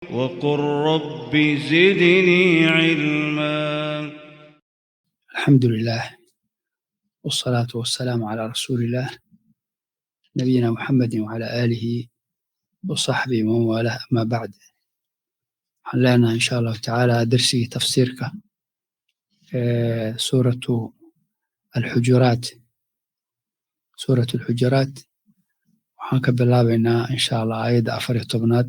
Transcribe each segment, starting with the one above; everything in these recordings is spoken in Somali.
وقل رب زدني علما. الحمد لله والصلاة والسلام على رسول الله نبينا محمد وعلى آله وصحبه ومن والاه، أما بعد. Waxaan leenahay insha Allahu tacaala darsigii tafsiirka ee suuratu Alxujuraat. Suuratu Alxujuraat waxaan ka bilaabaynaa insha Allah aayadda 14aad.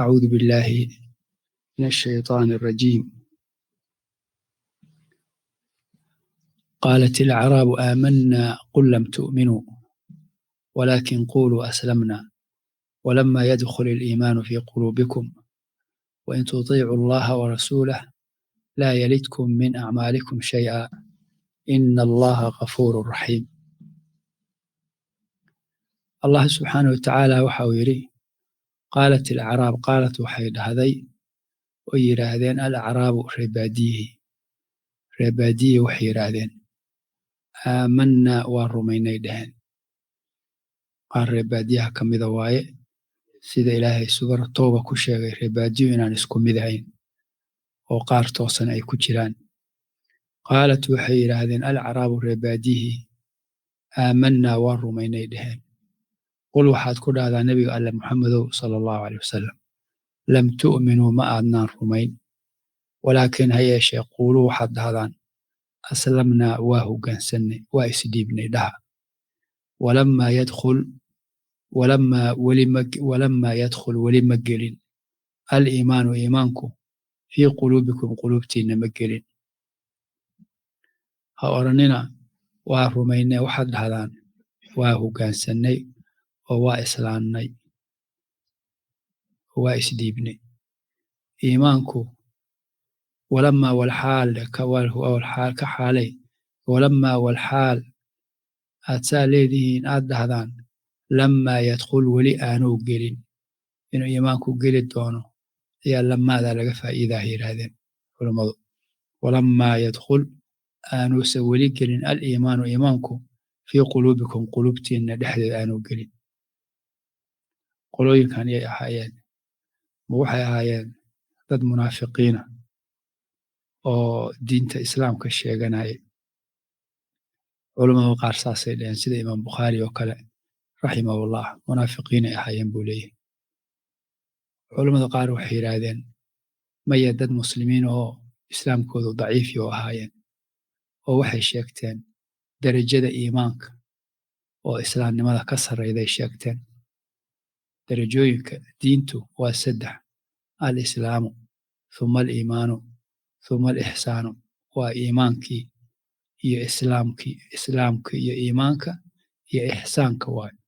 Acuudu billahi min ashaytaani alrajiim. قالت الأعراب آمنا قل لم تؤمنوا ولكن قولوا أسلمنا ولما يدخل الإيمان في قلوبكم وإن تطيعوا الله ورسوله لا يلدكم من أعمالكم شيئا إن الله غفور رحيم. Allah subxaanahu watacaala waxa uu yidhi: qaalat alacraab, qaalat waxay dhahday oo yidhaahdeen, alacraabu reebaadiyihii, reebaadiyihii waxay yidhaahdeen aamanaa, waa rumaynay dhaheen. Qaar reebaadiyaha ka mida waaye, sida Ilaahay subara tooba ku sheegay reebaadiyu inaan isku mid ahayn oo qaar toosan ay ku jiraan. Qaalat waxay yidhaahdeen alacraabu reebaadiyihii aamanaa, waa rumaynay dhaheen. Qul waxaad ku dhahdaa nebiga alle Muxamedow sala Allahu caleyh wasalam: lam tu'minuu, ma aadnaan rumayn, walaakin ha yeeshee quuluu waxaad dhahdaan aslamnaa, waa hogaansannay, waa isdhiibnay dhaha. Walamaa yadkhul, walamaa weli ma, walamaa yadkhul weli ma gelin, aliimaanu iimaanku, fii quluubikum quluubtiinna ma gelin. Ha odhanina waa rumaynay, waxaad dhahdaan waa hogaansannay oo waa islaannay oo waa isdhiibnay. Iimaanku walamaa walxaal walxaal ka xaalay, walamaa walxaal aad saa leedihiin aad dhahdaan lamaa yadkhul weli aanuu gelin, inuu iimaanku geli doono ayaa lamaadaa laga faa'iidaa yidhaahdeen culummadu. Walamaa yadkhul aanuuse weli gelin aliimaanu iimaanku fii quluubikum quluubtiinna dhexdeed aanuu gelin. Qolooyinkan yay ahaayeen? Ma waxay ahaayeen dad munaafiqiina oo diinta islaamka sheeganaya? Culamada qaar saasay dhaheen, sida Imaam Bukhaari oo kale raximahullah, munaafiqiinay ahaayeen buu leeyahay. Culamada qaar waxay yidhaahdeen maya, dad muslimiin oo islaamkoodu daciifi oo ahaayeen oo waxay sheegteen derajada iimaanka oo islaamnimada ka sarreyday sheegteen. Derajooyinka diintu waa saddex: alislaamu thuma aliimaanu thuma alixsaanu. Waa iimaankii iyo islaamkii, islaamka iyo iimaanka iyo ixsaanka waayo.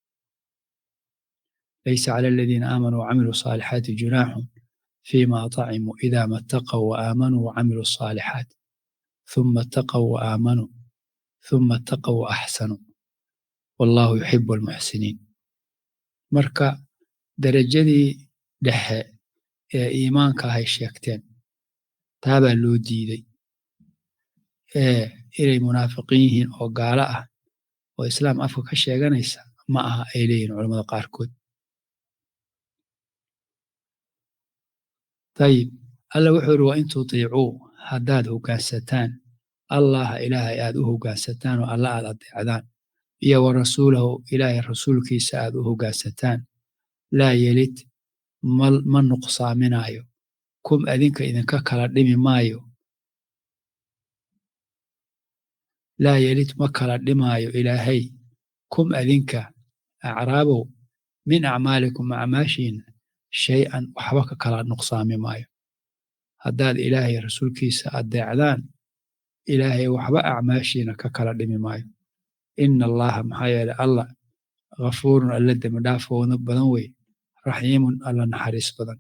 Laysa cala aladiina aamanuu wacamiluu saalixaati junaaxun fiima طacimuu idaa ma ataqow wa aamanuu wacamiluu saalixaat thuma ataqow wa aamanuu thuma ataqow wa axsanuu wallahu yuxibu almuxsiniin. Marka derajadii dhexe ee iimaanka ahay sheegteen, taabaa loo diiday ee inay munaafiqiin yihiin oo gaalo ah oo islaam afka ka sheeganaysa ma aha, ay leeyihiin culamada qaarkood. Dayib, Alla wuxuu yidhi: wa in tutiicuu, haddaad hoggaansataan Allaha Ilaahay aad u hoggaansataan oo Alla aad adeecdaan, iyo wa rasuulahu Ilaahay rasuulkiisa aad u hoggaansataan, laa yelid ma nuqsaaminaayo kum adinka idinka kala dhimi maayo, laa yelid ma kala dhimaayo Ilaahay kum adinka acraabow min acmaalikum acmaashiina shay-an, waxba ka kala nuqsaami maayo. Haddaad Ilaahay rasuulkiisa adeecdaan, Ilaahay waxba acmaashiina ka kala dhimi maayo. Ina Allaha, maxaa yeelay Allah ghafuurun, alla dembi dhaafooda badan wey, raxiimun, alla naxariis badan.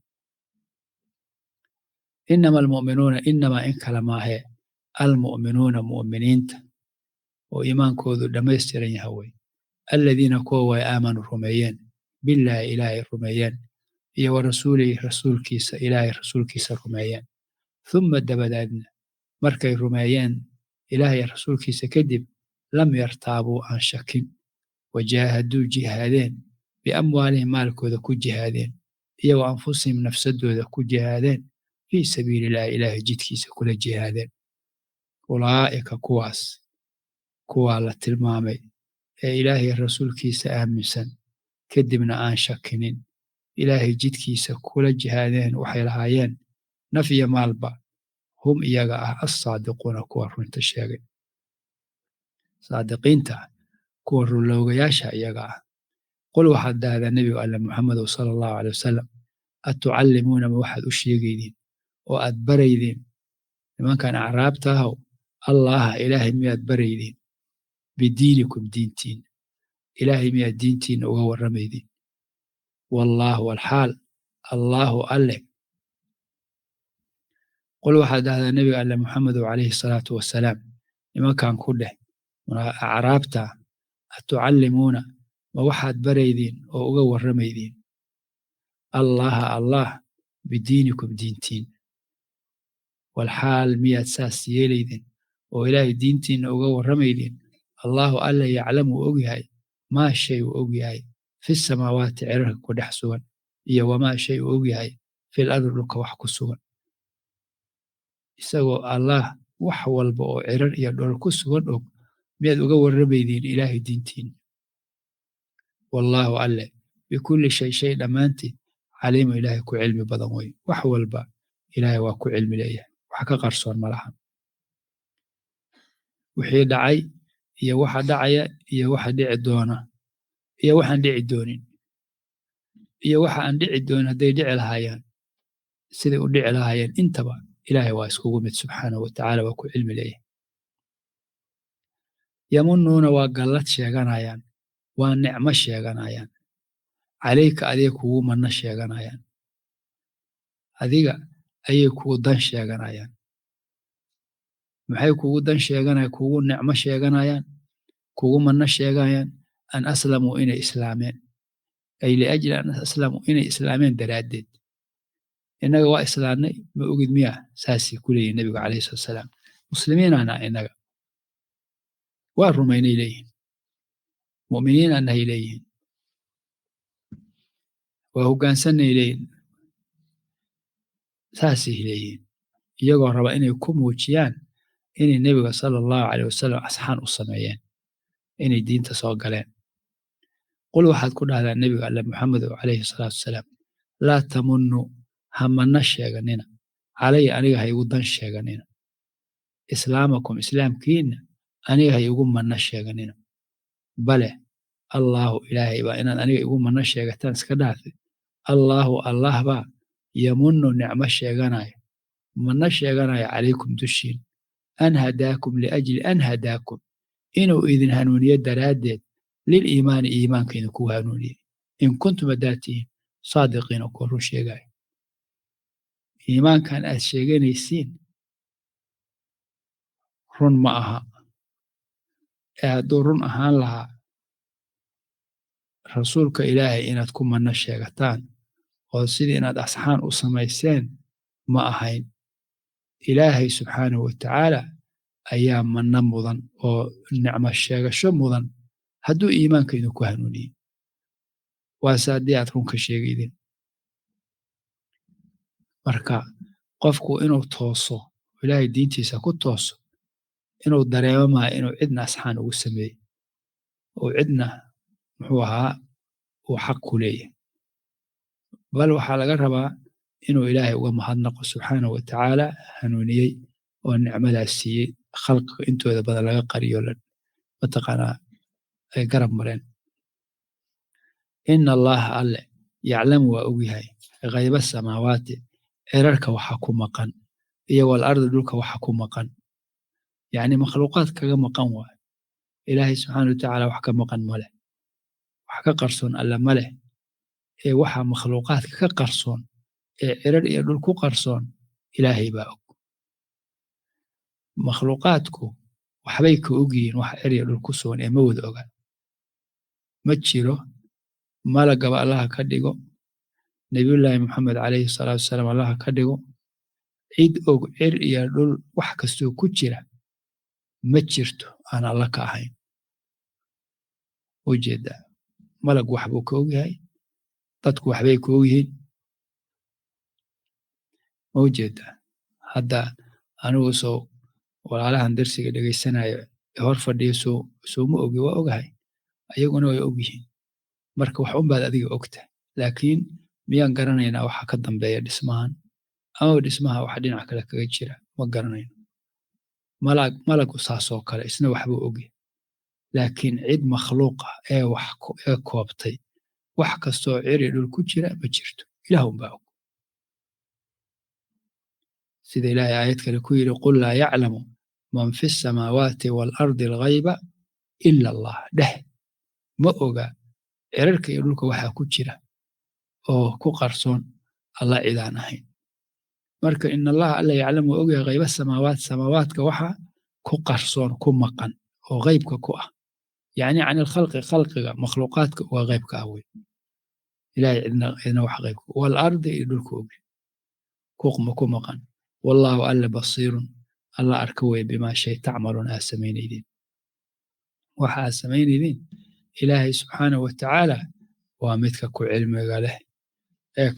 Inama almu'minuuna, inamaa in kale maahee, almu'minuuna mu'miniinta oo iimaankoodu dhammaystiran yaha wey, aladiina kuwa way aamanuu rumeeyeen, billaahi Ilaahay rumeeyeen, iyo wa rasuulihi rasuulkiisa, Ilaahay rasuulkiisa rumeeyeen, thumma dabadeedna markay rumeeyeen Ilaahay rasuulkiisa kadib lam yartaabuu aan shakin, wajaahaduu jihaadeen, biamwaalihim maalkooda ku jihaadeen, Iyo wa anfusihim nafsadooda ku jihaadeen, fii sabiilillahi ilaahay jidkiisa kula jihaadeen. Ulaa'ika kuwaas, kuwaa la tilmaamay ee ilaahay rasuulkiisa aaminsan kadibna aan shakinin, ilaahay jidkiisa kula jihaadeen waxay lahaayeen naf iyo maalba, hum iyaga ah assaadiquuna kuwa runta sheegay, saadiqiinta kuwa runloogayaasha iyaga ah. Qul waxaad dhahdaa nebigu alle Muxamedow sala allahu caleyh wasalam, atucallimuuna ma waxaad u sheegaydiin oo aad baraydiin nimankan acraabta ahow, allaha ilaahay miyaad baraydiin, bidiinikum diintiin, ilaahay miyaad diintiinna uga warramaydiin? Wallaahu alxaal allaahu alle. Qul waxaad dhahdaa nebiga alle Muxamedow calayhi salaatu wasalaam, nimankan ku dheh acraabta, atucallimuuna ma waxaad baraydiin oo uga warramaydiin allaha allah bidiinikum diintiin, walxaal miyaad saas yeelaydin oo ilaahay diintiinna uga warramaydiin? Allaahu alle yaclamu uu ogyahay maa shay uu ogyahay fi samaawaati cirarka ku dhex sugan, iyo wamaa shay uu ogyahay fil ardi dhulka wax ku sugan. Isagoo allaah wax walba oo cirar iyo dhul ku sugan og, miyaad uga warramaydiin ilaahay diintiin? Wallaahu alle bikulli shay shay dhammaantii caliimu ilaahay ku cilmi badan wey, wax walba ilaahay waa ku cilmi leeyahay, wax ka qarsoon ma laha. Wixii dhacay iyo waxa dhacaya iyo waxa dhici doona iyo waxaan dhici doonin iyo waxa aan dhici doonin hadday dhici lahaayeen siday u dhici lahaayeen, intaba ilaahay waa iskugu mid subxaanahu wa tacaala, waa ku cilmi leeyahay. Yamunuuna waa gallad sheeganayaan, waa nicmo sheeganayaan, calayka adiga kugu manno sheeganayaan, adiga ayay kugu dan sheeganayaan. Maxay kugu dan sheeganayaan, kugu nicmo sheeganayaan, kugu manno sheeganayaan? An aslamuu inay islaameen, ay liajli an aslamuu inay islaameen daraaddeed. Innaga waa islaamnay ma ogid miyaa? Saasay ku leeyihin nebigu calayhi salatu wasalaam. Muslimiinaana innaga waa rumaynay leeyihin, mu'miniinaanahay leeyihin, waa hoggaansanay leeyihin, saasay leeyihin, iyagoo raba inay ku muujiyaan inay nebiga sala allahu caleyh wasalam asxaan u sameeyeen, inay diinta soo galeen. Qul waxaad ku dhahdaa nebiga alle Muxamedow calayhi salaatu wasalaam, laa tamunnu ha manna sheeganina, calaya aniga ha igu dan sheeganina, islaamakum islaamkiinna aniga ha igu manna sheeganina, bale allaahu ilaahay baa inaad aniga igu manno sheegataan iska dhaafe, allaahu allah baa yamunnu nicmo sheeganaya, manno sheeganaya calaykum dushiin, an hadaakum liajli an hadaakum inuu idin hanuuniyo daraaddeed, liliimaani iimaanka idinku hanuuniyey, in kuntum haddaad tihiin saadiqiina kuwa run sheegaya. Iimaankan aad sheeganaysiin run ma aha, ee hadduu run ahaan lahaa rasuulka ilaahay inaad ku manno sheegataan oo sidii inaad asxaan u samayseen ma ahayn. Ilaahay subxaanahu wa tacaala ayaa manno mudan oo nicmo sheegasho mudan hadduu iimaanka idinku hanuuniyey, waase haddii aad runka sheegaydin. Marka qofku inuu tooso, ilaahay diintiisa ku tooso, inuu dareemo maayo inuu cidna asxaan ugu sameeyey oo cidna muxuu ahaa uu xaq ku leeyahay, bal waxaa laga rabaa inuu ilaahay uga mahadnaqo subxaanahu wa tacaala hanuuniyey oo nicmadaas siiyey, khalqiga intooda badan laga qariyo mataqaanaa ay garab mareen. Ina allaha alle yaclamu waa ogyahay ghayba samaawaati cirarka waxa ku maqan iyo wal ardi dhulka waxa ku maqan, yacni makhluuqaad kaga maqan waayo. Ilaahay subxaana wa tacaala wax ka maqan ma leh, wax ka qarsoon alle ma leh, ee waxa makhluuqaadka ka qarsoon ee cirar iyo dhul ku qarsoon ilaahay baa og. Makhluuqaadku waxbay ka ogyihiin wax cir iyo dhul ku sugan ee ma wada oga, ma jiro malagaba allaha ka dhigo, nebiyullaahi Muxamed calayhi salaatu wasalaam allaha ka dhigo, cid og cir iyo dhul wax kastoo ku jira ma jirto aan alla ka ahayn. Ujeedaa malag waxbuu ka ogyahay, dadku waxbay ka ogyihiin, Ma ujeedaa? Hadda anigu soo walaalahan darsiga dhegaysanayo hor fadhiyo soo ma ogi, waa ogahay, ayaguna way ogyihiin. Marka wax unbaad adiga ogta, laakiin miyaan garanaynaa waxa ka dambeeya dhismahan ama dhismaha waxa dhinac kale kaga jira? Ma garanayno. Malagu saasoo kale isna waxbuu ogyahay, laakiin cid makhluuq ah ee wax ee koobtay wax kastoo ciri dhul ku jira ma jirto, ilaah unbaa og. Sida Ilaahay aayad kale ku yidhi, qul laa yaclamu man fi samaawaati waalardi alghayba ila Allah. Dheh, ma oga cirarka iyo dhulka waxaa ku jira oo ku qarsoon alla cidaan ahayn. Marka in Allaha alla yaclamu waa ogyahay ghayba samaawaat, samaawaadka waxa ku qarsoon, ku maqan oo ghaybka ku ah, yacni can alkhalqi, khalqiga makhluuqaadka waa ghaybka ah wey. Ilaahay cidna wax ghaybka, waalardi iyo dhulka ogyahay ku maqan. Wallaahu alla basiirun, alla arka wey, bimaa shay tacmaluun aa samaynaydiin, waxa aad samaynaydiin Ilaahay subxaanahu wa tacaala waa midka ku cilmiga leh ee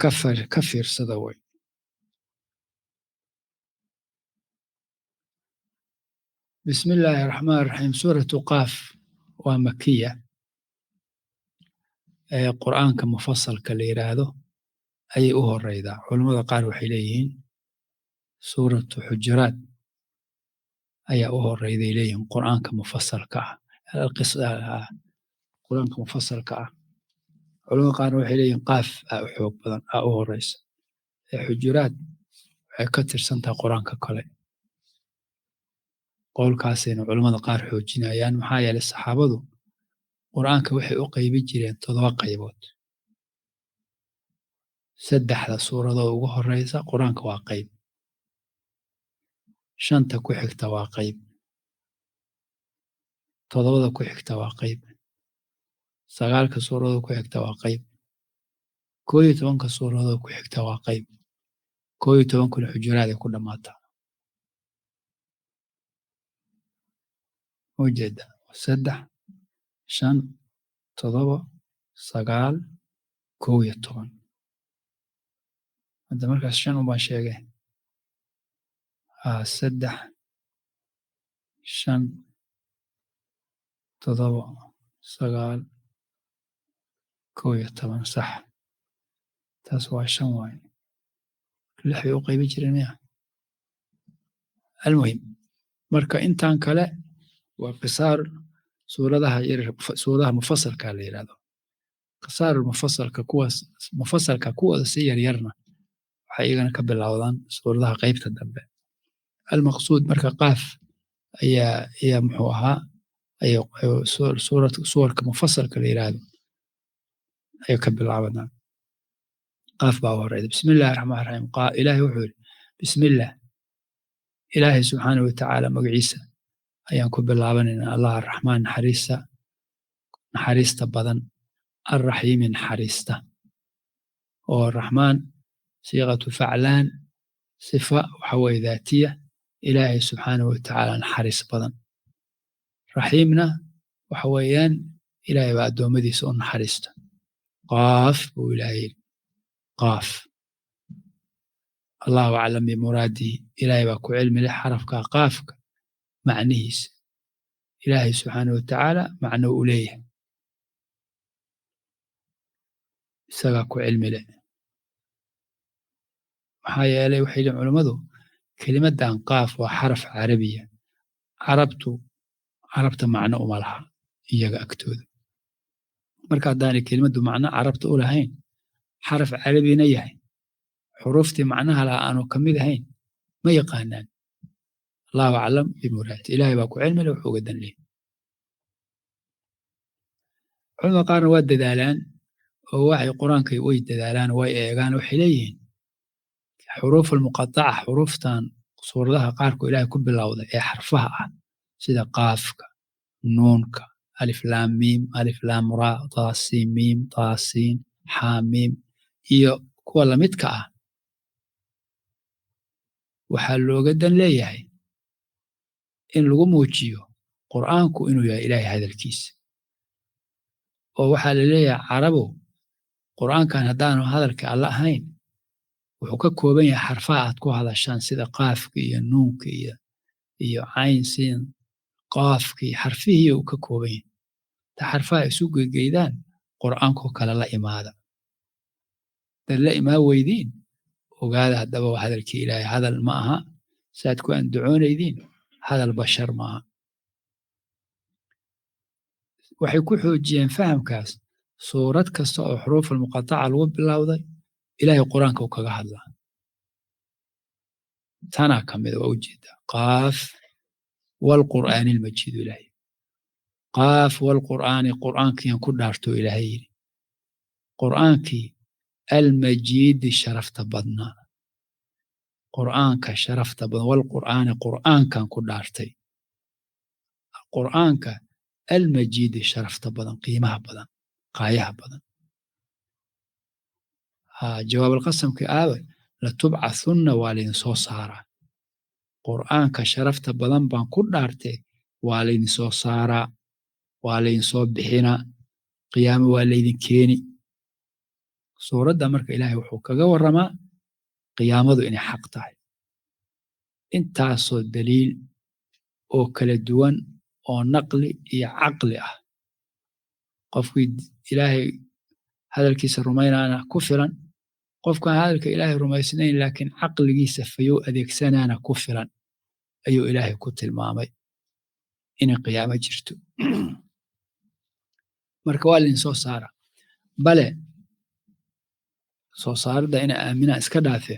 ka fiirsada wey. Bismi illaahi araxmaan araxiim. Suuratu Qaaf waa makiya, ee Qur'aanka mufasalka la yidhaahdo ayay u horeydaa. Culammada qaar waxay leeyihiin suuratu Xujuraat ayaa u horeyday leeyihiin Qur'aanka mufasalka ah, Qur'aanka mufasalka ah. Culamada qaarna waxay leeyihiin Qaaf aa u xoog badan, aa u horeysa. Ee Xujuraat waxay ka tirsan tahay Qur'aanka kale. Qowlkaasayna culammada qaar xoojinayaan, maxaa yeelay saxaabadu Qur'aanka waxay u qaybin jireen 7 qaybood. 3 suuradood ugu horeysa Qur'aanka waa qayb, 5 ku xigta waa qayb, 7 ku xigta waa qayb, 9 suuradood ku xigta waa qayb, 11 suuradood ku xigta waa qayb, 11kuna Xujuraad ay ku dhammaataa. Ujeeda 3, 5, 7, 9, 11. Hadda markaas 5 unbaan sheegay. 3, 5, 7, 9, 11, sax. Taas waa 5 waaye. 6 bay u qaybin jireen miya? Almuhim, marka intaan kale waa qisaar suuradaha yar, suuradaha mufasalka la yidhaahdo. Qisaar mufasalka, kuwaas mufasalka kuwooda si yaryarna waxay iyagana ka bilowdaan suuradaha qaybta dambe. Almaqsuud marka Qaaf ayaa muxuu ahaa, ayay suwarka mufasalka la yidhaahdo ayay ka bilaabadaan. Qaaf baa u horeyda. Bismi illaahi raxmaani raxiim. Ilaahay wuxuu yidhi bismillaah, Ilaahay subxaanahu wa tacaala magaciisa ayaan ku bilaabanaynaa. Allah arraxmaan, naxariista badan, arraxiimi naxariista. Oo raxmaan siiqatu faclaan, sifa waxa weeye daatiya, Ilaahay subxaanahu wa tacaala naxariis badan. Raxiimna waxa weeyaan Ilaahay baa addoommadiisa u naxariista. Qaaf buu Ilaahay yidhi. Qaaf, Allahu aclam bimuraadihi, Ilaahay baa ku cilmi leh xarafka qaafka macnihiisa. Ilaahay subxaanahu wa tacaala macno u leeyahay, isagaa ku cilmi leh. Maxaa yeelay waxay yihiin culammadu kelimaddan qaaf waa xaraf carabiya, carabta macno uma laha iyaga agtooda. Marka haddaanay kelimaddu macno carabta u lahayn, xaraf carabina yahay, xuruuftii macnaha laha aanu ka mid ahayn, ma yaqaanaan. Allahu aclam bimuraadi, Ilaahay baa ku cilmi leh wuxuu uga dan leeyahay. Culamada qaarna waa dadaalaan oo waxay Qur'aanka way dadaalaan, way eegaan, waxay leeyihiin xuruuf almuqataca, xuruuftan suuradaha qaarkood Ilaahay ku bilowday ee xarfaha ah, sida qaafka, nuunka, alif laam miim, alif laam ra, taa siin miim, taa siin, xaa miim iyo kuwa lamidka ah, waxaa looga dan leeyahay in lagu muujiyo Qur'aanku inuu yahay Ilaahay hadalkiisa. Oo waxaa la leeyahay carabow, Qur'aankan haddaanu hadalka Alla ahayn, Wuxuu ka kooban yahay xarfaha aad ku hadashaan sida qaafka iyo nuunka iyo cayn siin qaafkii xarfihii uu ka kooban yahay. Ta xarfaha isu gegeydaan qur'aankoo kale la imaada. Dad la imaan weydiin ogaada haddaba waa hadalkii Ilaahay, hadal ma aha saad ku andacoonaydiin, hadal bashar ma aha. Waxay ku xoojiyeen fahamkaas suurad kasta oo xuruuf almuqataca lagu bilowday Ilaahay qur'aanka uu kaga hadlaa. Tanaa ka mid waa ujeedaa qaaf walqur'aani almajiid Ilaahay. Qaaf walqur'aani qur'aankiian ku dhaarto Ilaahay yidhi. Qur'aankii almajiidi sharafta badnaa. Qur'aanka sharafta badan walqur'aani qur'aankan ku dhaartay. Qur'aanka almajiidi sharafta badan, qiimaha badan, qaayaha badan. Jawaab alqasamkii aawe latubcathunna waa laydin soo saaraa. Qur'aanka sharafta badan baan ku dhaartay waa laydin soo saaraa, waa laydin soo bixinaa, qiyaamo waa laydin keeni. Suuradda marka Ilaahay wuxuu kaga warramaa qiyaamadu inay xaq tahay. Intaasoo daliil oo kala duwan oo naqli iyo caqli ah. Qofkii Ilaahay hadalkiisa rumaynaana ku filan, qofkaan hadalka Ilaahay rumaysnayn laakiin caqligiisa fayuu adeegsanaana ku filan ayuu Ilaahay ku tilmaamay inay qiyaamo jirto. Marka waa laydin soo saaraa. Bale soo saaridda inay aaminaan iska dhaafe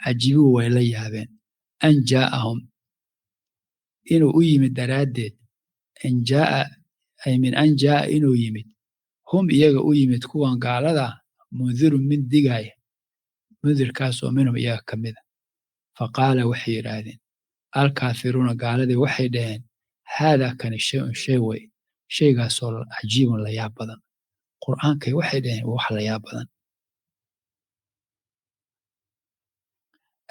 cajiibuhu way la yaabeen. An jaa'ahum inuu u yimid daraaddeed, an jaa'a ay min an jaa'a inuu yimid hum iyaga u yimid kuwan gaalada mundirun mid digaaya, mundirkaasoo minhum iyaga ka mida. Faqaala waxay yidhaahdeen alkaafiruuna gaaladii waxay dhaheen haadaa kani shay-un shay wey, shaygaasoo cajiibun la yaab badan. Qur'aankay waxay dhaheen wax la yaab badan.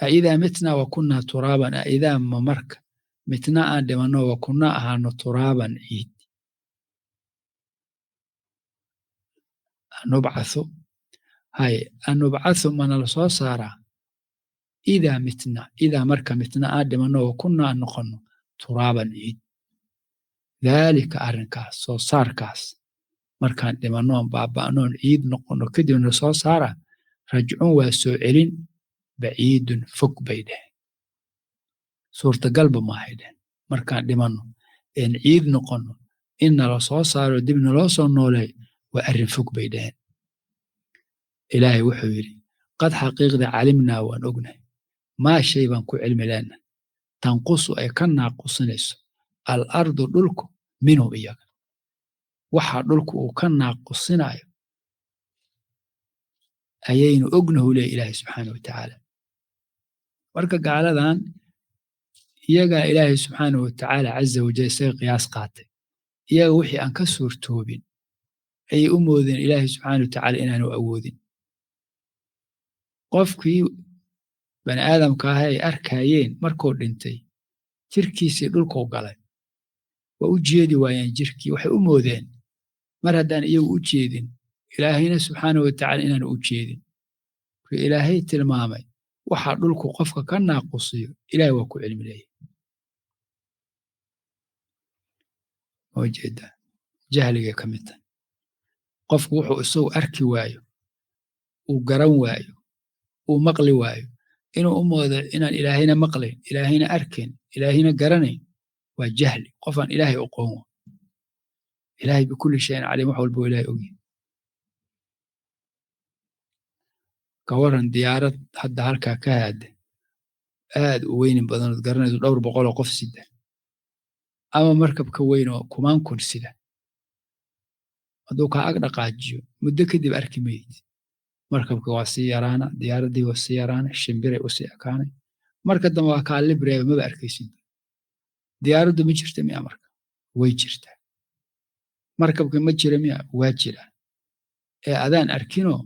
Aidaa mitnaa wa kunnaa turaaban, aidaa ma marka mitnaa aan dhimanno wa kunnaa ahaano turaaban ciid. Anubcathu hay anubcathu mana la soo saaraa idaa mitna, idaa marka mitna aan dhimanno wa kunnaa noqonno turaaban ciid. Daalika arrinkaas soo saarkaas markaan dhimannoon baaba'noon ciid noqonno kadibna soo saaraa rajcun waa soo celin baciidun fog bay dheheen. Suurtagalba maahay dheheen markaan dhimanno een ciid noqonno in nala soo saaro dib naloo soo nooleeyo waa arrin fog bay dheheen. Ilaahay wuxuu yidhi qad xaqiiqda calimnaa waan ognahay maa shay baan ku cilmi leenahay tanqusu ay ka naaqusinayso al ardu dhulku minhum iyaga. Waxa dhulku uu ka naaqusinayo ayaynu ognahu leeyahay Ilaahay subxaanahu wa tacaala. Marka gaaladan iyagaa Ilaahay subxaanahu wa tacaala caza wajal isaga qiyaas qaatay. Iyaga wixii aan ka suurtoobin ayay u moodeen Ilaahay subxaanahu wa tacaala inaanu awoodin. Qofkii bani aadamka ah ay arkayeen markuu dhintay jirkiisii dhulkuu galay. Waa u jeedi waayeen jirkii, waxay u moodeen mar haddaan iyagu u jeedin Ilaahayna subxaanahu wa tacaala inaanu u jeedin. Wuxuu Ilaahay tilmaamay waxa dhulku qofka ka naaqusiyo Ilaahay waa ku cilmi leeyahay. Ma ujeedaa jahligay ka mid tahay. Qofku wuxuu isagu arki waayo, uu garan waayo, uu maqli waayo, inuu u moodo inaan Ilaahayna maqlayn, Ilaahayna arkayn, Ilaahayna garanayn waa jahli. Qofaan Ilaahay aqoon wa. Ilaahay bikulli shayin caliim, wax walba Ilaahay ogyahay. Ka waran diyaarad hadda halkaa ka haada aad u weynin badan ood garanayso dhowr boqol oo qof sida ama markab ka weyn oo kumaan kun sida, hadduu kaa ag dhaqaajiyo muddo kadib arki mayd. Markabka waa sii yaraana, diyaaraddii waa sii yaraana, shimbiray u sii ekaanay, marka dambe waa kaa libreeba maba arkaysid. Diyaaraddu ma jirta miya? Marka way jirtaa. Markabka ma jira miya? Waa jira. Ee adaan arkinoo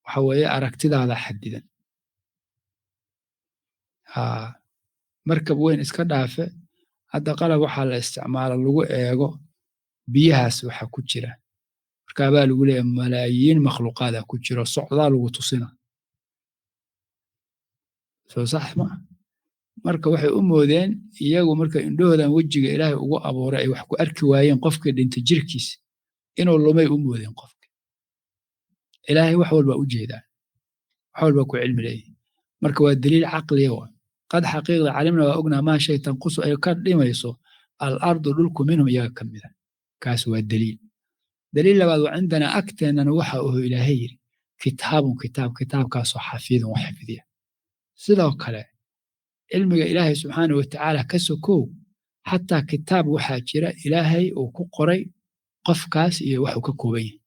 waxa weeye aragtidaada xadidan. Markab weyn iska dhaafe hadda qalab waxaa la isticmaala lagu eego biyahaas waxa ku jira. Markaabaa lagu leeyahay malaayiin makhluuqaada ku jiro socdaa lagu tusina. Soo sax ma ah? Marka waxay u moodeen iyagu marka indhahoodan wejiga Ilaahay ugu abuuray ay wax ku arki waayeen qofkii dhintay jirkiisa inuu lumay u moodeen qofka. Ilaahay wax walba u jeedaa, wax walba ku cilmi leeyahay. Marka waa daliil caqliya waa. Qad xaqiiqda calimna waa ognaa maa shay tanqusu ay ka dhimayso al-ardu dhulku minhum iyaga ka mida. Kaas waa daliil. Daliil labaad waa cindanaa agteennana waxa uu Ilaahay yidhi kitaabun kitaab, kitaabkaasoo xafiidun wax xifdiya. Sidoo kale cilmiga Ilaahay subxaanahu wa tacaala ka sokow xataa kitaab waxaa jira Ilaahay uu ku qoray qofkaas iyo wax uu ka kooban yahay,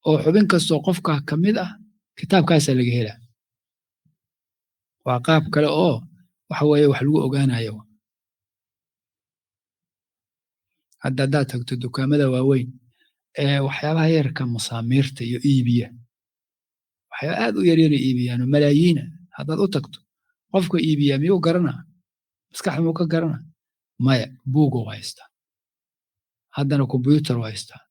oo xubin kastoo qofkaa ka mid ah kitaabkaasaa laga helaa. Waa qaab kale oo waxa weeye wax lagu ogaanayo. Hadda haddaad tagto dukaamada waaweyn ee waxyaabaha yarka masaamiirta iyo iibiya, waxyaaba aad u yaryara iibiyaan oo malaayiina, haddaad u tagto qofka iibiya miyuu garanaa? Maskaxda muu ka garanaa? Maya, buuguu haystaa, haddana kombyuutar haystaa,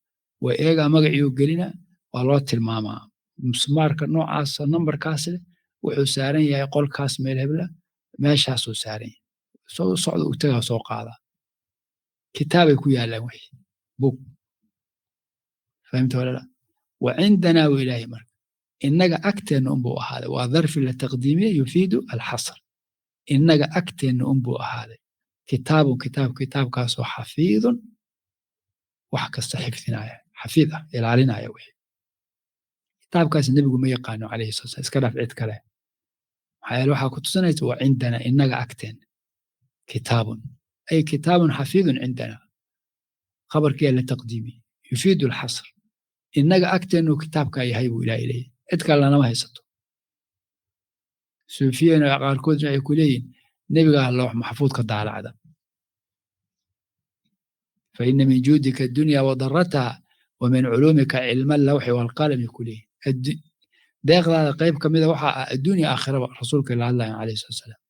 waa eegaa magaciiu gelina, waa loo tilmaamaa musmaarka noocaasa nambarkaas leh wuxuu saaran yahay qolkaas meel hebla, meeshaasuu saaran yahay, soo socda uu tagaa soo qaadaa. Kitaabay ku yaallaan wixii buug. Fahimta wala laa? Wa cindanaa wa Ilaahay marka innaga agteenna unbuu ahaaday. Waa darfi la taqdiimiye yufiidu alxasr. Innaga agteenna unbuu ahaaday kitaabun kitaab, kitaabkaasoo xafiidun wax kasta xifdinaya, xafiid ah, ilaalinaya wixii. Kitaabkaas nebigu ma yaqaano calayhi salatu wasalaam, iska dhaaf cid kale. Maxaa yeele waxaa ku tusinaysa wa cindana, innaga agteenna kitaabun, ay kitaabun xafiidun cindana, khabarkiyaa la taqdiimiye yufiidu alxasr. Innaga agteennu kitaabkaa yahay buu Ilaahay leeyahay, cid kale lanama haysato. Suufiyana qaarkood waxay ku leeyihin nebigaa loox maxfuudka daalacda. Fa inna min juudika addunya wa darataha wa min culuumika cilma allawxi waalqalami ku leeyihin. Deeqdaada qayb ka mida waxaa ah adduunya aakhiraba rasuulka ila hadlayan calayhi salatu wasalaam.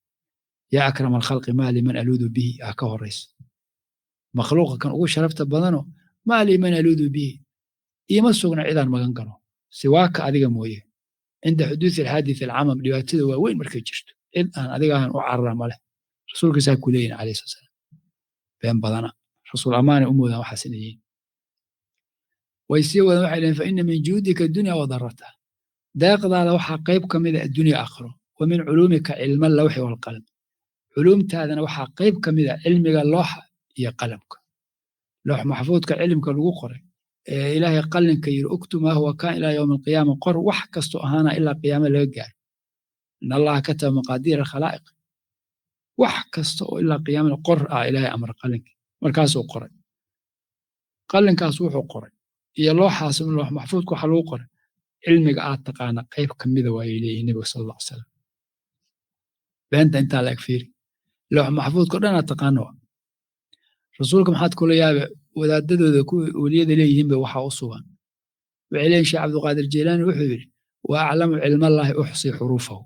Yaa akrama alkhalqi maa liman aluudu bihi aa ka horaysa. Makhluuqa kan ugu sharafta badano maa liman aluudu bihi, iima sugna cidaan magan galo siwaaka adiga mooye. Cinda xuduuthi alxaadith alcamam, dhibaatada waaweyn markay jirto cid aan adiga ahan u carara male. Rasuulka saa ku leeyihin calayhi salatu wasalaam. Been badana rasuul amaanay u moodaan waxaas inay yihiin. Way sii wadaan waxay leeyihin fa inna min juudika addunya wa darataha, deeqdaada waxaa qayb ka mida addunya aakhiro. Wa min culuumika cilma allawxi waalqalam, culuumtaadana waxaa qayb ka mida cilmiga looxa iyo qalamka. Loox maxfuudka cilmka lagu qoray ee Ilaahay qalinka yiri uktub maa huwa kaan ilaa yowmi alqiyaama, qor wax kastoo ahaana ilaa qiyaama laga gaaro. In Allaha kataba maqaadiir alkhalaa'iq, wax kasta oo ilaa qiyaamada qor ah Ilaahay amra qalinka. Markaasuu qoray qalinkaas wuxuu qoray iyo looxaas loox maxfuudka waxa lagu qoray cilmiga aad taqaana qayb ka mida waayay leeyihin nebiga sala allah alay salam. Beenta intaa la eg fiiri, loox maxfuudka o dhan aad taqaana waa. Rasuulka maxaad kula yaabe wadaadadooda kuwa weliyada leeyihiin ba waxaa u sugan. Waxay leeyihin Sheekh Cabdiqaadir Jeylaani wuxuu yidhi wa aclamu cilmallaahi uxsii xuruufahu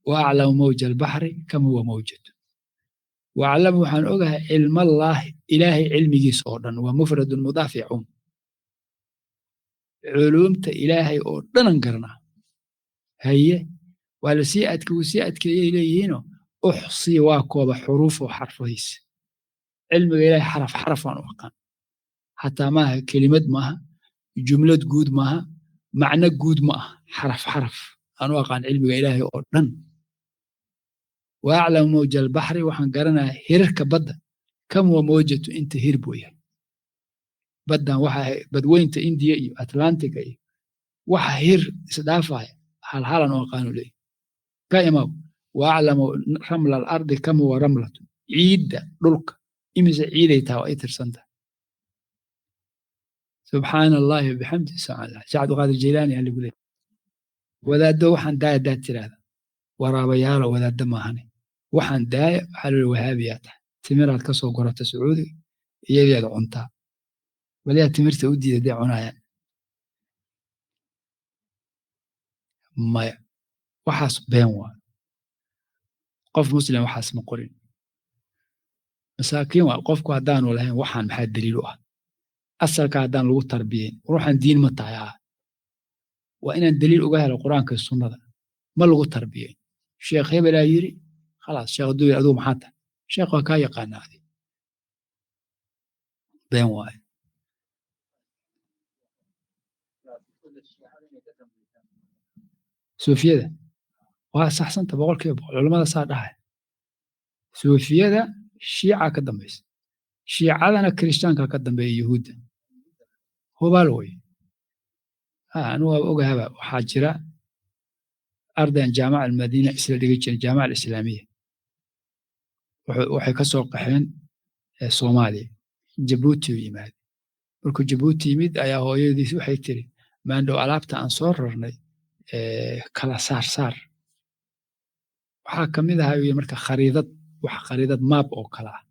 wa aclamu mawja albaxri kama huwa mawjatu. Wa aclamu waxaan ogahay cilmallaahi Ilaahay cilmigiisa oo dhan, waa mufradun mudaaf yacum. Culuumta Ilaahay oo dhanan garanaa. Haye waa la sii adke, wuu sii adkeeyay leeyihiinoo uxsii waa kooba xuruufahu xarfahiisa. Cilmiga Ilaahay xaraf xaraf waan u aqaan, xataa maaha kelimad maaha, jumlad guud maaha, macno guud ma aha, xaraf xaraf aan u aqaan cilmiga Ilaahay oo dhan. Wa aclamu mawja albaxri waxaan garanayaa hirarka badda, kam huwa mawjatu inta hir buu yahay. Baddan waxa badweynta Indiya iyo Atlantiga iyo waxa hir isdhaafaya hal halan u aqaanu leeyahay. Ka imaw wa aclamu ramla alardi kam huwa ramlatu, ciidda dhulka imise ciiday tahay waa ay tirsan tahay. Subxaana allahi wabixamdi subxaan allah. Sheekh Cabdiqaadir Jeylaani aa lagu leeyahay. Wadaaddo waxaan daaya daad tiraahda waraabayaalo wadaaddo maahane, waxaan daaya waxaa loo wahaabiyaa tahay, timiraad ka soo gorata Sacuudiga iyadiyaad cuntaa, waliyaa timirta u diida dee cunaayaan maya. Waxaas been waa, qof muslim waxaas ma qorin. Masaakiin waa qofku haddaanu lahayn waxaan maxaa daliil u ah? Asalka haddaan lagu tarbiyeyn ruuxan diin ma tahay, ah waa inaan daliil uga helo Qur-aanka iyo sunnada, ma lagu tarbiyeyn. Sheekh hebelaa yiri, khalaas. Sheekh hadduu yiri, adigu maxaa tahay? Sheekh waa kaa yaqaanaa adi. Been waaye. Suufiyada waa saxsanta 100%. Culamada saa dhahay, suufiyada shiica ka dambaysa, shiicadana kirishtaanka ka dambeeya, yuhuudda hubaal wey. Anu waa ogahaba. Waxaa jira ardayan Jaamaca Almadiina isla dhigi jiren, Jaamaca Alislaamiya. Waxay ka soo qaxeen Soomaaliya, Jabuuti u yimaade. Markuu Jabuuti yimid ayaa hooyadiis waxay tiri, maandhow alaabta aan soo rarnay kala saar saar. Waxaa ka mid ahaa uu marka khariidad, wax khariidad maab oo kale ah.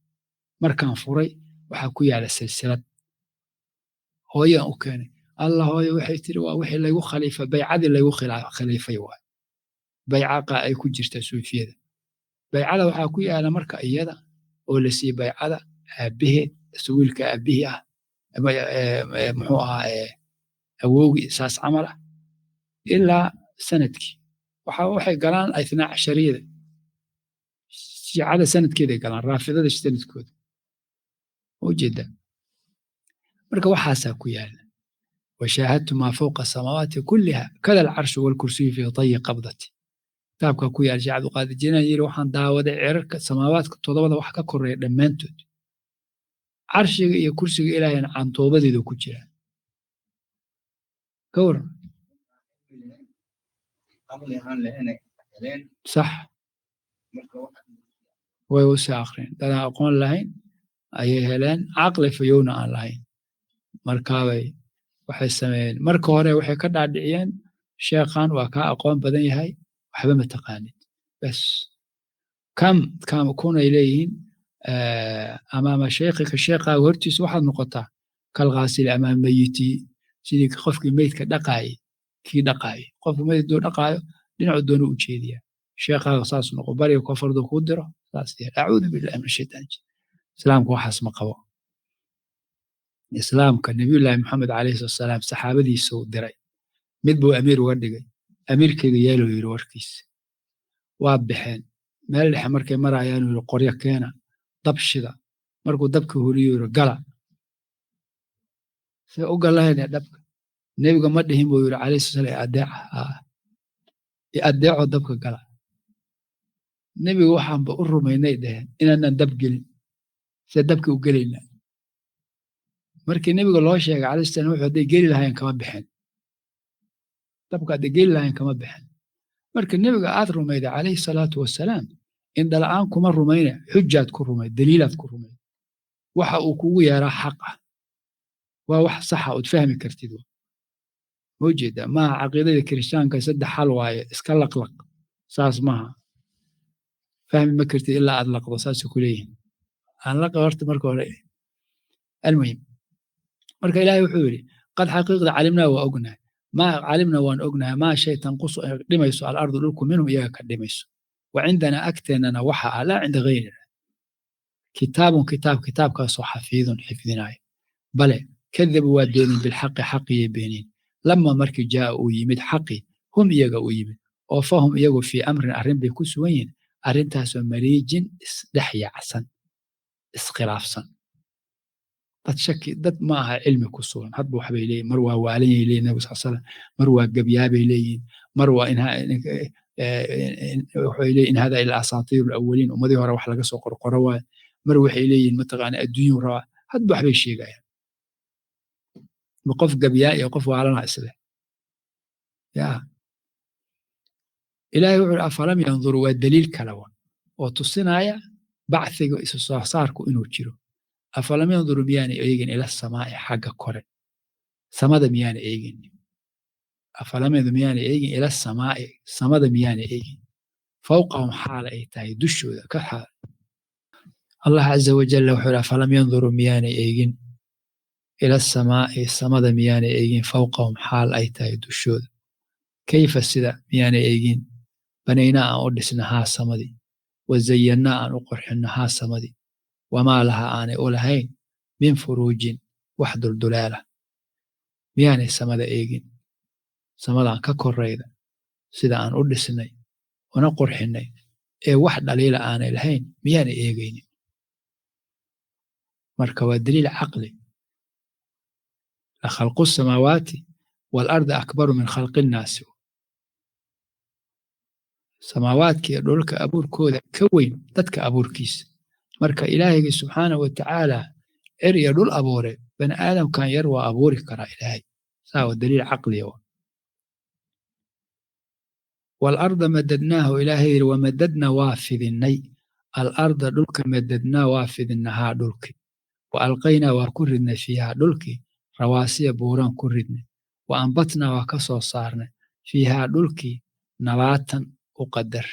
Markaan furay waxaa ku yaala silsilad. Hooyaan u keenay. Allah, hooyo waxay tiri, waa wixii laygu khaliifay, baycadii laygu khaliifay waay. Baycaqa ay ku jirtaa suufiyada. Baycada waxaa ku yaala marka iyada oo la siiyey baycada aabaheed, wiilka aabihii ah, muxuu ahaa, awowgii, saas camal ah, ilaa sanadkii waxa waxay galaan ithnaa cashariyada. Shiicada sanadkeeday galaan, raafidada sanadkooda ujeeda. Marka waxaasaa ku yaala, washaahadtu maa fawqa samaawaati kulliha kada alcarshu walkursiyu fi tayi qabdati. Kitaabkaa ku yaala, Sheekh Cabdiqaadir Jilaan yiri, waxaan daawaday cirarka samaawaadka toddobada wax ka koreeya dhammaantood, carshiga iyo kursiga Ilaahayna cantoobadeedu ku jira. Ka waran? Sax way u sii akhriyeen. Dadaan aqoon lahayn ayay heleen, caqli fayowna aan lahayn. Markaabay waxay sameeyeen, marka hore waxay ka dhaadhiciyeen, sheekhan waa kaa aqoon badan yahay, waxba ma taqaanid. Bas kam kam kunay leeyihiin, amaama sheekhika, sheekhaaga hortiisa waxaad noqotaa kalghaasili amaama mayiti, sidii qofkii meydka dhaqaayay kii dhaqaayay. Qofka meyd duu dhaqaayo dhinacu doonu u jeediyaa. Sheekhaaga saas noqo, bariga koonfurdu kuu diro saas yeel. Acuudu billahi min ashaytaan. Islaamka waxaas ma qabo. Islaamka Nabiyullaahi Maxamed calayhi salatu wasalaam saxaabadiisa uu diray, mid buu amiir uga dhigay. Amiirkayga yeeluu yiri warkiisa. Waa baxeen. Meel dhexe markay marayaan yiri, qoryo keena, dab shida. Markuu dabka huriyo yiri, gala. See u galahayna dabka? Nebiga ma dhihin buu yiri calayhi salatu wasalaam adeeca, adeeco dabka gala. Nebiga waxaanba u rumaynay dheheen inaanan dab gelin, see dabka u gelaynaa? Markii nebiga loo sheegay calayhi salaam, wuxuu hadday geli lahayn kama bixin dabka, hadday geli lahayn kama bixin. Marka nebiga aad rumayday calayhi salaatu wasalaam, indhala-aan kuma rumayne, xujaad ku rumay, daliilaad ku rumay. Waxa uu kugu yeeraa xaq ah, waa wax saxa ood fahmi kartid. Ma ujeedaa? Maaha caqiidada kirishtaanka saddex xal waaye, iska laqlaq, saas maaha. Fahmi ma kartid ilaa aad laqdo, saasay ku leeyihin. Aan laqa horta marka hore. Almuhim, marka Ilaahay wuxuu yidhi, qad xaqiiqda calimnaa waa ognahay, maa calimna waan ognahay, maa shay tanqusu ay dhimayso alardu dhulku minhum iyaga ka dhimayso. Wa cindanaa agteennana waxa ah, laa cinda gayrina, kitaabun kitaab, kitaabkaasoo xafiidun xifdinaayo. Bale kadabu waa beenin, bilxaqi xaqiyay beenin, lama markii jaa uu yimid xaqi hum iyaga uu yimid, oo fahum iyagu fii amrin arrin bay ku sugan yihiin, arrintaasoo mariijin isdhex yaacsan, iskhilaafsan. Dad shaki dad ma aha cilmi ku sugan. Hadba waxbay leeyihin, mar waa waalan yay leeyihin nabiga sal slam, mar waa gebyaabay leeyihin, mar waa waxay leeyihin in hada ila asaatiiru alawaliin, ummadii hore wax laga soo qorqoro waaye, mar waxay leeyihin mataqaana adduunyuu rabaa. Hadba waxbay sheegayaan. Ma qof gabyaa iyo qof waalana isleh yaa? Ilaahay wuxuu afalam yanduru, waa daliil kale wa oo tusinaya bacthiga isu soo saarku inuu jiro. Afalam yanduru miyaana eegin ila samaa'i xagga kore, samada miyaana eegin? Afalam yanduru miyaana eegin ila samaa'i, samada miyaana eegin? Fawqahum xaala ay tahay dushooda ka xaal. Allah caza wajalla wuxuu yidhi, afalam yanduru miyaana eegin ila samaa'i, samada miyaana eegin? Fawqahum xaal ay tahay dushooda. Kayfa sida miyaana eegin? Banaynaa aan u dhisna haa samadii, wazayannaa aan u qurxinno haa samadii, wamaa laha aanay u lahayn min furuujin wax dulduleela. Miyaanay samada eegin, samadaan ka korayda sida aan u dhisnay? Una qurxinay ee wax dhaliila aanay lahayn miyaanay eegaynin? Marka waa daliil caqli. La khalqu samaawaati waalardi akbaru min khalqi nnaasi. Samaawaadka iyo dhulka abuurkooda ka weyn dadka abuurkiisa. Marka ilaahaygi subxaanahu watacaala cir iyo dhul abuure, bani aadamkan yar waa abuuri karaa ilaahay. Saa waa daliil caqliya. Waalarda madadnaahu, ilaahay yidhi, wamadadna waa fidinay, alarda dhulka madadnaa waa fidinahaa dhulki, wa alqaynaa waa ku ridnay, fiihaa dhulkii rawaasiya buuraan ku ridnay, wa ambatnaa waa ka soo saarnay, fiihaa dhulkii nabaatan u qadar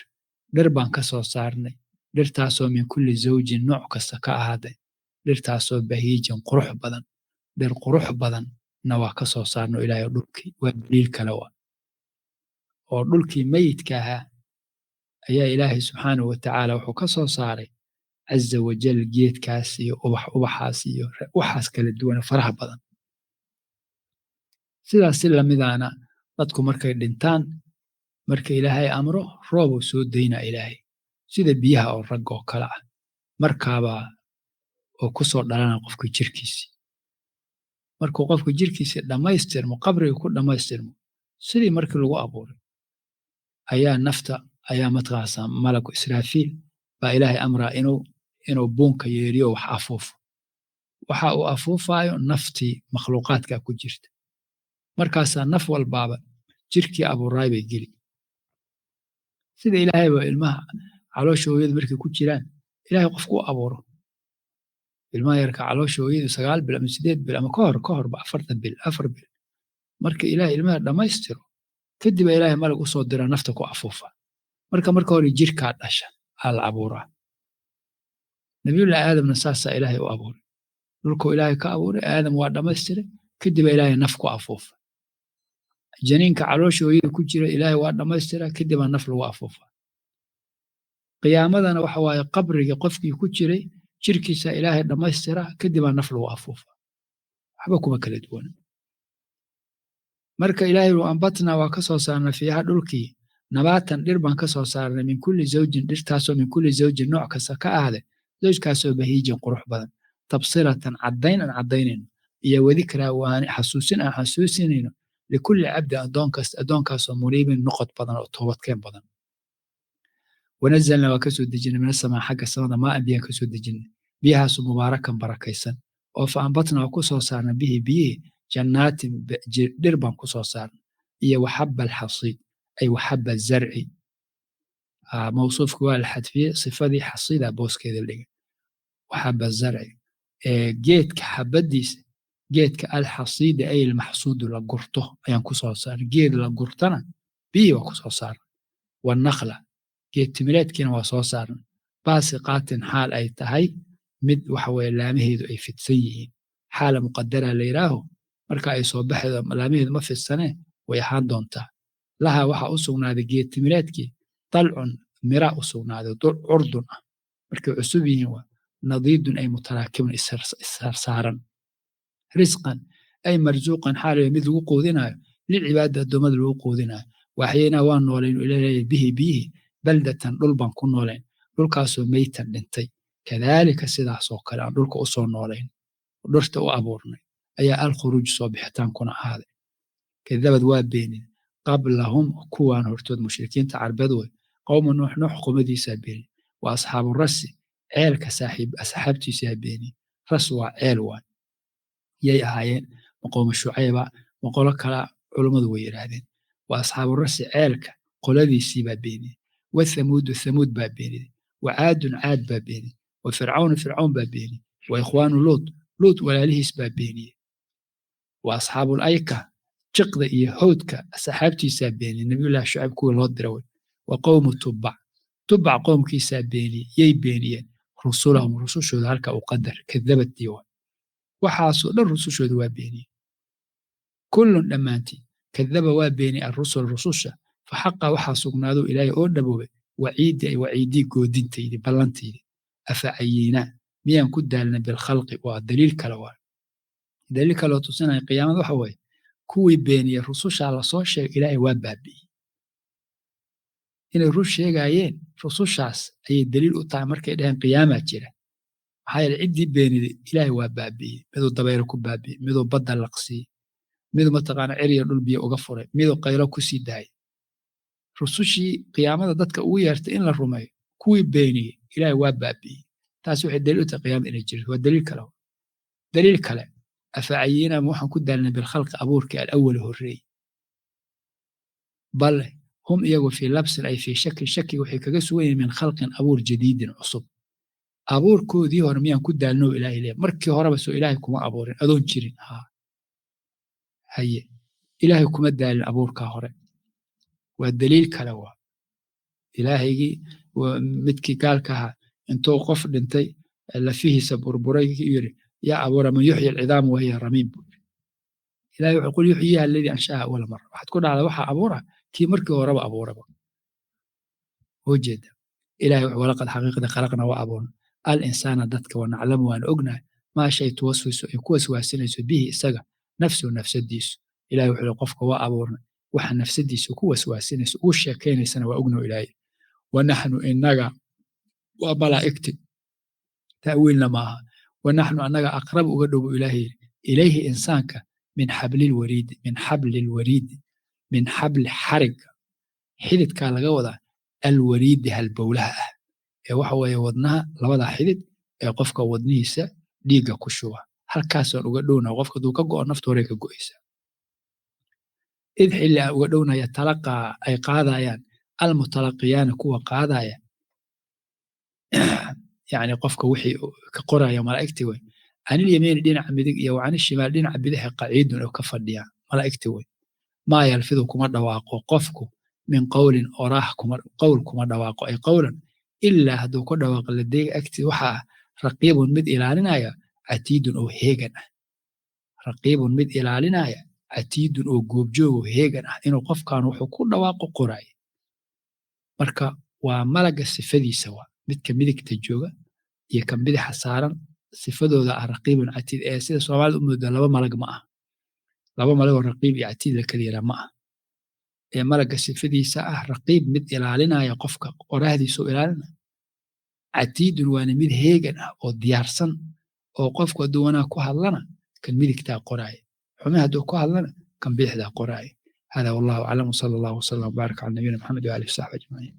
dhir baan ka soo saarnay, dhirtaasoo min kulli zawjin nooc kasta ka ahaaday, dhirtaasoo bahiijin qurux badan, dhir qurux badanna waa ka soo saarno ilaahay dhulkii. Waa daliil kale wa oo dhulkii meyidka ahaa ayaa ilaahay subxaanahu watacaala wuxuu ka soo saaray caza wajal geedkaas iyo ubax ubaxaas iyo waxaas kala duwan faraha badan. Sidaas si lamidaana dadku markay dhintaan, marka ilaahay amro, roobuu soo daynaa ilaahay sida biyaha oo ragga oo kale ah, markaabaa oo ku soo dhalana qofka jirkiisii. Markuu qofka jirkiisii dhammaystirmo, qabriga ku dhammaystirmo sidii markii lagu abuuray, ayaa nafta ayaa mataqaanaa malaku Israafiil baa ilaahay amraa inuu buunka yeeriyo, wax afuufo. Waxa uu afuufaayo naftii makhluuqaadka ku jirta. Markaasaa naf walbaaba jirkii abuuraay bay geli. Sida ilaahayba ilmaha caloosha hooyada markay ku jiraan ilaahay qofku u abuuro. Ilmaha yarka caloosha hooyadu 9 bil ama 8 bil ama kahor ka horba 40 bil, 4 bil, marka ilaahay ilmaha dhammaystiro kadib ilaahay malag usoo dira, nafta ku afuufa. Marka hore jirkaa dhasha aa la abuuraa. Nabiyullahi Aadamna saasaa ilaahay u abuuray. Dhulkuu ilaahay ka abuuray Aadam, waa dhammaystiray, kadib ilaahay naf ku afuufa. Janiinka caloosha hooyada ku jira ilaahay waa dhammaystiraa, kadibaa naf lagu afuufa. Qiyaamadana waxa waaye qabriga qofkii ku jiray jirkiisa ilaahay dhammaystiraa, kadibaa naf lagu afuufa. Waxba kuma kala duwana. Marka ilaahay wa ambatnaa waa ka soo saarnay, fiiha dhulkii nabaatan dhir baan ka soo saarnay, min kulli zawjin dhirtaasoo min kulli zawjin nooc kasta ka ahde, zawjkaasoo bahiijin qurux badan, tabsiratan caddayn aan caddaynayno iyo wadikraa waani xasuusin aan xasuusinayno, likulli cabdi addoon kasta, addoonkaasoo muniibin noqod badan oo toobadkeen badan. Wanazalna waa kasoo dejinay, min asamaa xagga samada, maaan biyaan kasoo dejinay, biyahaasoo mubaarakan barakaysan oo fa ambatna waa ku soo saarnay, bihi biyihii jannaatin dhir baan ku soo saarnay iyo waxaba alxasiid ay waxaba zarci. Mawsuufka waa la xadfiyey, sifadii xasiida booskeeda la dhigay. Waxaba zarci, geedka xabadiisa, geedka alxasiida ay almaxsuudu la gurto ayaan ku soo saarnay. Geed la gurtana biyihii waa ku soo saarnay. Wanakla geed timireedkiina waa soo saarnay, baasiqaatin xaal ay tahay mid waxa weye laamaheedu ay fidsan yihiin. Xaala muqadara la yidhaaho, marka ay soo baxaydo laamaheedu ma fidsanee, way ahaan doontaa. Laha waxaa u sugnaaday geed timireedkii dalcun mira u sugnaaday curdun ah markay cusub yihiin, waa nadiidun ay mutaraakibun issarsaaran, risqan ay marzuuqan xaal mid lagu quudinayo, lilcibaadi addoommada lagu quudinayo. Waxyaynaa waa nooleyn ilaahay bihi biyihii baldatan dhul baan ku noolayn, dhulkaasoo meytan dhintay. Kadaalika sidaasoo kale aan dhulka u soo noolayn, dhirta u abuurnay, ayaa alkhuruuj soo bixitaankuna ahaaday. Kadabad waa beenin qablahum kuwaan hortood mushrikiinta carbeed wey qowma Nuux, Nuux qomadiisaa beenin, wa asxaabu rasi ceelka saaxiib asxaabtiisaa beenin. Ras waa ceel waay. Yay ahaayeen? Maqooma Shucayba, maqolo kala culummadu way yidhaahdeen. Wa asxaabu rasi ceelka qoladiisiibaa beeniyey, wa thamuudu thamuud baa beeniyey, wa caadun caad baa beeniyey, wa fircawnu fircawn baa beeniyey, wa ikhwaanu Luut, Luut walaalihiis baa beeniyey, wa asxaabul ayka jiqda iyo howdka asxaabtiisaa beeniyey, nabiyullahi Shucayb kuwii loo dira wey, wa qowmu Tubac, Tubac qoomkiisaa beeniyey. Yay beeniyeen? Rusulahum rusushooda halka u qadar kadabadii wa waxaasoo dhan rusushooda waa beeniyey. Kullun dhammaantii kadaba waa beeniyey arrusul rususha. Faxaqa waxaa sugnaado ilaahay oo dhaboobay waciidi ay waciidii goodintaydi ballantaydi. Afa cayiinaa miyaan ku daalnay bilkhalqi? Waa daliil kale, waa daliil kaloo tusinaya qiyaamada. Waxa weeye kuwii beeniyey rusushaa lasoo sheegay ilaahay waa baabi'iyey. Inay run sheegaayeen rusushaas ayay daliil u tahay markay dhaheen qiyaamaa jira. Maxaa yeelay ciddii beeniday Ilaahay waa baabi'iyey, miduu dabaylo ku baabi'iyey, miduu badda laqsiiyey, miduu mataqaana ceriya dhul biyo uga furay, miduu qaylo ku sii daayay. Rusushii qiyaamada dadka ugu yeertay in la rumeeyo, kuwii beeniyey Ilaahay waa baabi'iyey. Taas waxay daliil u tahay qiyaamada inay jirto. Waa daliil kale. Daliil kale, afacayiina ma waxaan ku daalnay bilkhalqi abuurkii alawali horreeyey. Bal hum iyagu fii labsin ay fii shakin, shakiga waxay kaga sugan yihiin min khalqin abuur jadiidin cusub. Abuurkoodii hore miyaan ku daalnoo Ilaahay leeyahay? Markii horeba soo Ilaahay kuma abuurin adoon jirin. Haa, haye, Ilaahay kuma daalin abuurkaa hore. Waa daliil kale. Waa Ilaahaygii midkii gaalka ahaa intuu qof dhintay lafihiisa burburay yiri, yaa abuura man yuxyi alcidaama wahiya ramiim buu yiri. Ilaahay wuxuu qul yuxyiha alladii anshaaha awwala marra. Waxaad ku dhahdaa waxaa abuura kii markii horeba abuuraba. Ujeeda Ilaahay wuxuu walaqad xaqiiqada khalaqna waa abuurna al insaana dadka, wa naclamu waan ognahay maa shay tuwaswisu ay ku waswaasinayso bihi isaga nafsuhu nafsadiisu. Ilahay wuxuu qofka waa abuurnay, waxa nafsadiisa ku waswaasinayso ugu sheekaynaysana waa ognahay Ilaahay. Wanaxnu inaga waa malaa'igti, ta'wiilna maaha. Wanaxnu annaga aqrab uga dhow buu Ilaahay yidhi ilayhi insaanka min xablil wariidi, min xablil wariidi, min xabli xariga xididkaa laga wadaa, alwariidi halbowlaha ah ee waxa weeye wadnaha, labadaa xidid ee qofka wadnihiisa dhiigga ku shuba. Halkaasaan uga dhownaha, qofka hadduu ka go'o nafta horey ka go'aysa. Id xilli aan uga dhownaya talaqaa ay qaadayaan almutalaqiyaana kuwa qaadaya, yacni qofka wixii ka qoraya malaa'igtii wey, canil yamiini dhinaca midig iyo wa canishimaal dhinaca bidixa qaciidun oo ka fadhiya malaa'igtii wey. Maa yalfidu kuma dhawaaqo qofku min qowlin oraah, kuma qowl kuma dhawaaqo ay qowlan, ilaa hadduu ku dhawaaqo ladayga agtii waxaa ah raqiibun mid ilaalinaya, catiidun oo heegan ah. Raqiibun mid ilaalinaya, catiidun oo goobjoog oo heegan ah inuu qofkan wuxuu ku dhawaaqo qoraayo. Marka waa malaga sifadiisa, waa midka midigta jooga iyo kan bidixa saaran sifadooda ah raqiibun catiid. Ee sida Soomaalida u moodaa laba malag ma ah, laba malag oo raqiib iyo catiid la kala yiraa ma ah. Ee malaga sifadiisa ah raqiib mid ilaalinaya qofka qoraahdiisa oo ilaalinaya, catiidun waana mid heegan ah oo diyaarsan, oo qofku hadduu wanaag ku hadlana kan midigtaa qoraaya, xume hadduu ku hadlana kan bidixdaa qoraaya. Hada wallahu aclam, wsala allahu wasalam wbaarak cala nabiyina Maxamed waalihi wasaxbi ajmaciin.